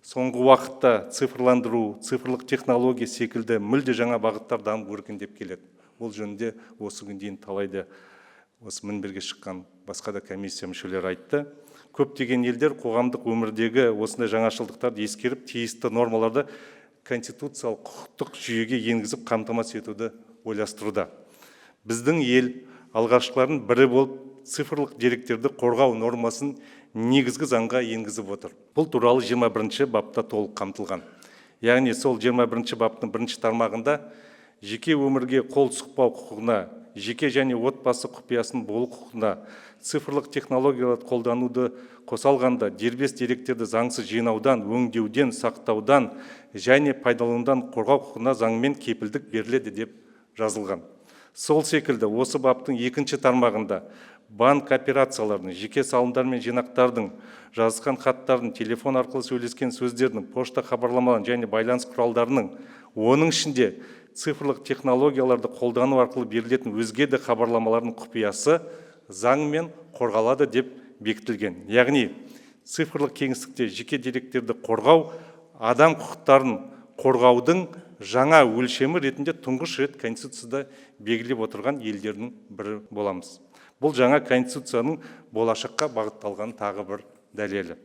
Соңғы уақытта цифрландыру, цифрлық технология секілді мүлде жаңа бағыттар дамып, өркендеп келеді. Ол жөнінде осы күнге дейін талайды осы мінберге шыққан басқа да комиссия мүшелері айтты. Көптеген елдер қоғамдық өмірдегі осындай жаңашылдықтарды ескеріп, тиісті нормаларды конституциялық құқықтық жүйеге енгізіп, қамтамасыз етуді ойластыруда. Біздің ел алғашқылардың бірі болып цифрлық деректерді қорғау нормасын негізгі заңға енгізіп отыр. Бұл туралы 21 бапта толық қамтылған. Яғни сол 21 баптың бірінші тармағында жеке өмірге қол сұқпау құқығына, жеке және отбасы құпиясын болу құқығына, цифрлық технологияларды қолдануды қоса алғанда дербес деректерді заңсыз жинаудан, өңдеуден, сақтаудан және пайдаланудан қорғау құқығына заңмен кепілдік беріледі деп жазылған. Сол секілді осы баптың екінші тармағында банк операцияларының, жеке салымдар мен жинақтардың, жазысқан хаттардың, телефон арқылы сөйлескен сөздердің, пошта хабарламаларының және байланыс құралдарының, оның ішінде цифрлық технологияларды қолдану арқылы берілетін өзге де хабарламалардың құпиясы заңмен қорғалады деп бекітілген. Яғни цифрлық кеңістікте жеке деректерді қорғау адам құқықтарын қорғаудың жаңа өлшемі ретінде тұңғыш рет Конституцияда белгілеп отырған елдердің бірі боламыз. Бұл жаңа Конституцияның болашаққа бағытталған тағы бір дәлелі.